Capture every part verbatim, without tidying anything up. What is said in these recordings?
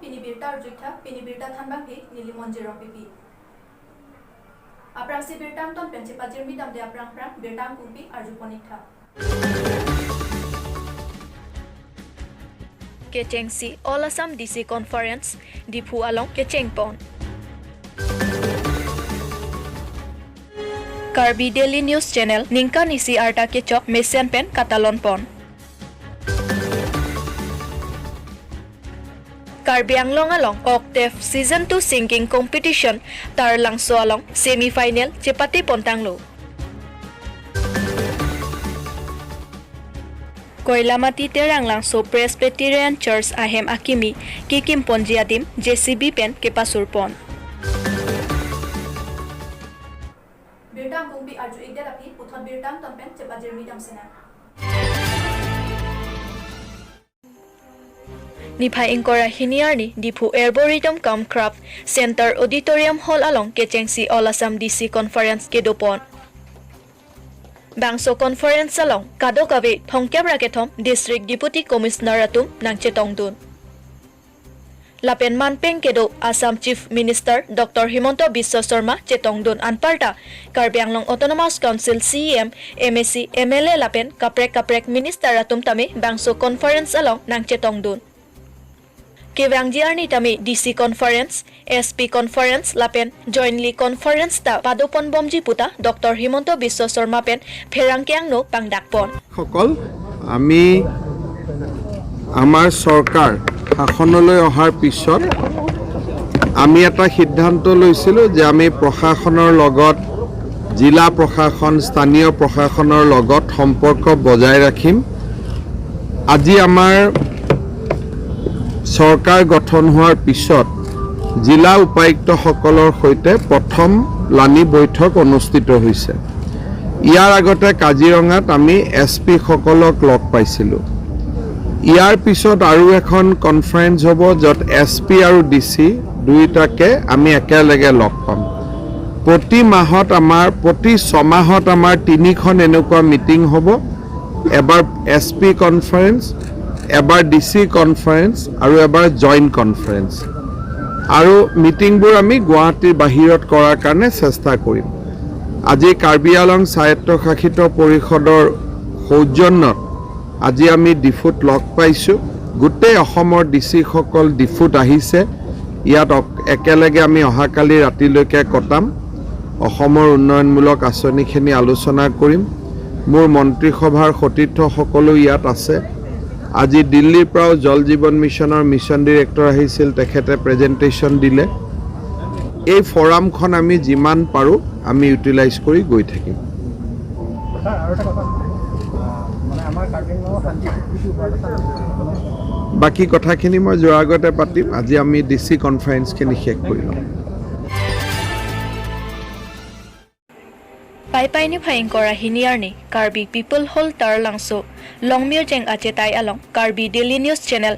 Pini birta arju-iktha, pini birta thanbangke neli Monjir Rongpipi. Aphrangsi birta angton pen chepajirmi damde aphrang aphrang birta angkungpi arjupon-iktha. Kechengsi All Assam D C Conference, Diphu along kechengpon. Karbi Daily News Channel ningkan isi arta kechok mesen pen katalonpon. Karbi Anglong along Octave Season two Singing Competition Taralangso along semi final chepatepontanglo. Koilamati Terang Langso Presbyterian Church ahem akimi kikimponji adim J C B pen kepasurpon. Birta angkungpi arju-ikdet aphi puthot birta angton pen chepajirmi damsinang. Niphai ingkoi ra hini arni Diphu Arboretum cum Craft Center Auditorium Hall along kechengsi All Assam D C Conference kedopon. Bangso conference along kadokave thomkep ra kethom District Deputy Commissioner atum nangchetongdun. Lapen manpeng kedo Assam Chief Minister Doctor Himanta Biswa Sarma chetongdun anparta Karbi Anglong Autonomous Council C E M, M A C, M L A lapen kaprek kaprek minister atum tame bangso conference along nangchetongdun. Kevangji arni tame D C conference, S P conference lapen jointly conference ta padoponbomji puta Doctor Himanta Biswa Sarma pen pherangke angno pangdakpon. সকল, আমি আমাৰ চৰকাৰ শাসনলৈ অহাৰ পিছত আমি এটা সিদ্ধান্ত লৈছিলোঁ যে আমি প্ৰশাসনৰ লগত, জিলা প্ৰশাসন, স্থানীয় প্ৰশাসনৰ লগত সম্পৰ্ক বজাই ৰাখিম। আজি আমাৰ চৰকাৰ গঠন হোৱাৰ পিছত জিলা উপায়ুক্তসকলৰ সৈতে প্ৰথম লানি বৈঠক অনুষ্ঠিত হৈছে। ইয়াৰ আগতে কাজিৰঙাত আমি এছ পি সকলক লগ পাইছিলোঁ। ইয়াৰ পিছত আৰু এখন কনফাৰেন্স হ'ব, য'ত এছ পি আৰু ডি চি দুয়োটাকে আমি একেলগে লগ পাম। প্ৰতি মাহত আমাৰ, প্ৰতি ছমাহত আমাৰ তিনিখন এনেকুৱা মিটিং হ'ব। এবাৰ এছ পি কনফাৰেন্স, এবাৰ ডি চি কনফাৰেন্স আৰু এবাৰ জইণ্ট কনফাৰেন্স। আৰু মিটিংবোৰ আমি গুৱাহাটীৰ বাহিৰত কৰাৰ কাৰণে চেষ্টা কৰিম। আজি কাৰ্বি আংলং স্বায়ত্তশাসিত পৰিষদৰ সৌজন্যত আজি আমি ডিফুত লগ পাইছোঁ। গোটেই অসমৰ ডি চিসকল ডিফুত আহিছে। ইয়াত অক-, একেলগে আমি অহাকালি ৰাতিলৈকে কটাম। অসমৰ উন্নয়নমূলক আঁচনিখিনি আলোচনা কৰিম। মোৰ মন্ত্ৰীসভাৰ সতীৰ্থসকলো ইয়াত আছে। আজি দিল্লীৰ পৰাও জল জীৱন মিছনৰ মিছন ডিৰেক্টৰ আহিছিল, তেখেতে প্ৰেজেণ্টেশ্যন দিলে। এই ফৰামখন আমি যিমান পাৰোঁ আমি ইউটিলাইজ কৰি গৈ থাকিম। ছাৰ, আৰু এটা কথা, আহ, মানে আমাৰ কাৰ্বি আংলঙৰ শান্তি চুক্তিটোৰ ওপৰত এটা বাকী কথাখিনি মই যোৱাৰ আগতে পাতিম। আজি আমি ডি চি কনফাৰেন্সখিনি শেষ কৰি লওঁ। Paipai niphai ingkoi ra hini arni Karbi People Hall Taralangso Longmirjeng achetai along Karbi Daily News Channel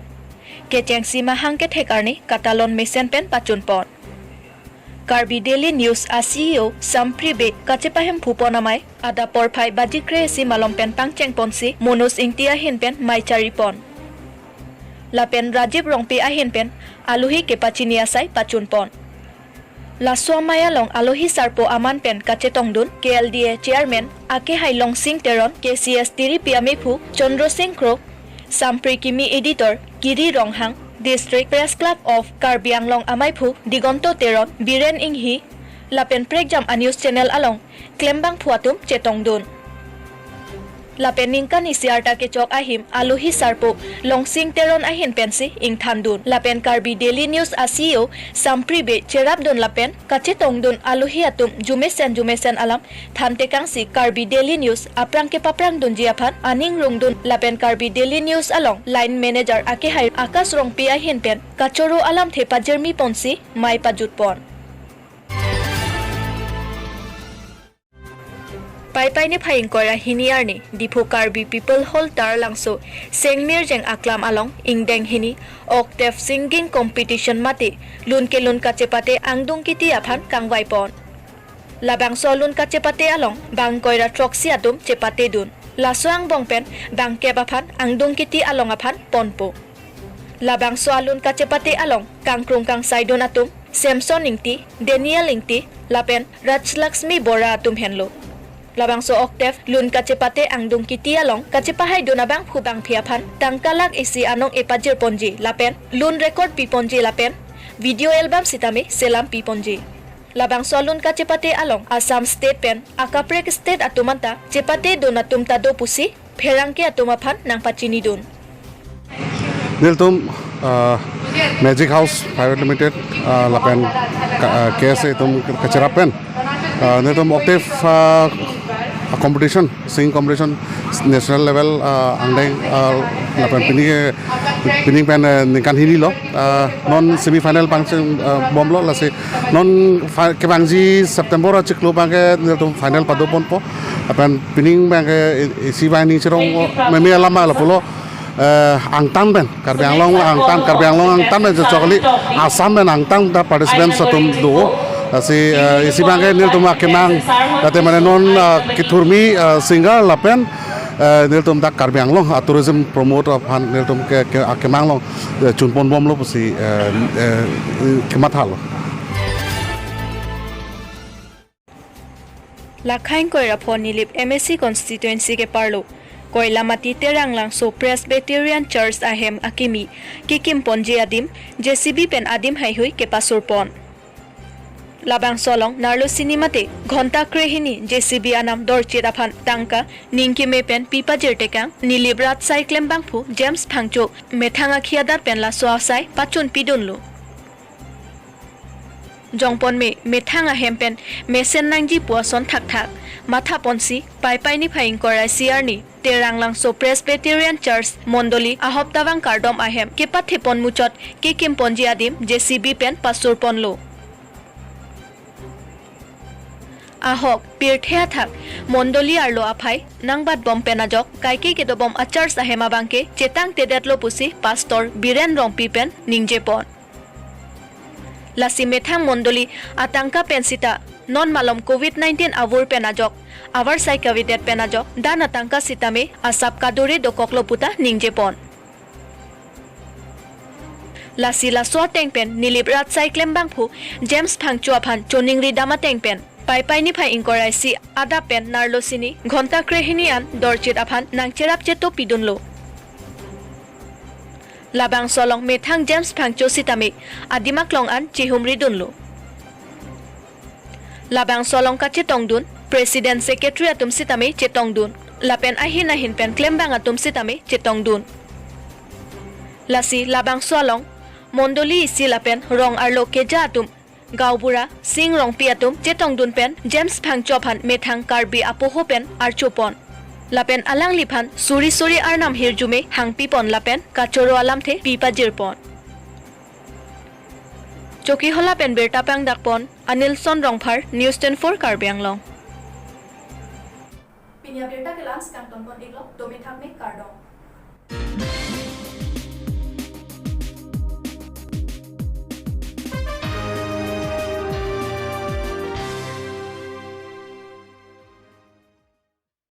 kechengsi mahang kethek arni katalon mesen pen pachunpon. Karbi Daily News a C E O Sampri Bey kachepahemphupon amei adap porphai baji kre-isi malom pen pangchengponsi Manoj Ingti ahin pen mei charipon. Lapen Rajiv Rongpi ahin pen alohi kepachini asai pachunpon. Laso amei along alohi sarpo aman pen kachetongdun K L D A Chairman akehai Longsing Teron, K C S tiripi amephu Chandra Singh Kro, Sampri Kimi Editor Giri Ronghang, District Press Club of Karbi Anglong ameiphu Digonto Teron, Biren Inghi, lapen prekjam a news channel along klembangphu atum chetongdun. Lapen ningkan isi arta kechok ahim alohi sarpo Longsing Teron ahin pensi ingthandun. Lapen Karbi Daily News a C E O Sampri Bey cherapdun lapen kachetongdun alohi atum jumesen jumesen alam thantekangsi Karbi Daily News aphrang kepaprangdunji aphan aning rungdun lapen Karbi Daily News along line manager akehai Akash Rongpi ahin pen kachoro alamthe pajirmiponsi mei pajutpon. Paipai niphai ingkoi ra hini arni Diphu Karbi People Hall Taralangso Sengmirjeng aklam along ingdeng hini Octave Singing Competition mate lun kelun kachepate angdung kiti aphan kangvaipon. Labangso lun kachepate along bang ingkoi ra throksi atum chepatedun. Laso angbong pen bangkep aphan angdung kiti along aphan ponpo. Labangso alun kachepate along kangkrung kangsaidun atum Samson Ingti, Daniel Ingti lapen Rajlakshmi Bora atum henlo. Labangso Octave lun kachepate angdung kiti along kachepahaidun abangphu bangphi aphan tangka lakh isi anong epajirponji lapen lun record piponji lapen video album sitame selam piponji. Labangso alun kachepate along Assam State pen akaprek state atum anta chepatedun atum ta do pusi pherangke atum aphan nangpachinidun. Nelitum, ah, Magic House Private Limited, ah, lapen ka-, ah, K S A atum kacherap pen, ah, nelitum Octave, ah, competition, singing competition, national level, ah, angdeng, ah, lapen pini, pini pen, eh, ningkan hini lo, ah, non semi final pangcheng, ah, bomlo, lasi non fi-, kevangji September achiklo abangke nelitum final padoponpo. Lapen pining abangke i-, isi abang ning cherong meme alama lapulo, eh, angtan pen, Karbi Anglong angtan, Karbi Anglong angtan pen chokli, Assam pen angtan ta participants atum do. Lasi, eh, isi abangke nelitum akemang, late mane non, eh, kethurmi, eh, singer lapen, eh, nelitum dak Karbi Anglong, ah, tourism promote aphan nelitum ke, ke, akemang along, eh, chunponbomlo pusi, eh, eh, kemathalo. Lakhaing Koirapho Nilip M A C constituency keparlo Koilamati Teranglangso Presbyterian Church ahem akimi kekimponji adim J C B pen adim haihui kepasurpon. Labangso along narlo sini mate ghonta krehini J C B anam dorchit aphan tangka ningkeme pen pipajir tekang Nilip Ratsai klembangphu James Phangcho methang akhi adat pen laso asai pachunpidunlo. Jongponme methang ahem pen mesen nangji pu ason thakthak mathaponsi Paipai niphai ingkoi ra isi arni Teranglangso Presbyterian Church Mondoli ahoptavang kardom ahem kepathepon muchot kekimponji adim J C B pen pasurponlo. Ahok pirthe athak Mondoli arlo aphai nangbatbom pen ajok kaike kedobom a-church ahem abangke chetangtedetlo pusi Pastor Biren Rongpi pen ningjepon. Lasi methang Mondoli atangka pen sita non malom covid nineteen avur pen ajok avarsai kavedet pen ajok dan atangka sitame asap kadure dokoklo puta ningjepon. Lasi laso ateng pen Nilip Ratsai klembangphu James Phangcho aphan choningri dam ateng pen Paipai niphai ingkoi ra isi adap pen narlo sini ghonta krehini an dorchit aphan nangcherap chetopidunlo. Labangso along methang James Phangcho sitame adim aklong an chihumridunlo. Labangso along kachetongdun President Secretary atum sitame chetongdun lapen ahin ahin pen klembang atum sitame chetongdun. Lasi labangso along Mondoli isi lapen rong arlo keja atum, Gaonbura, Sing Rongpi atum chetongdun pen James Phangcho aphan methang Karbi apoho pen archopon. Lapen alangliphan suri suri arnam hirjume hangpipon lapen kachoro alamthe pipajirpon. Chokihola pen birta pangdakpon Anilson Rongphar, News twenty-four Karbi Anglong. Pini abirta ke la-an si kangtonpon-iklo, dome thakme, kardom.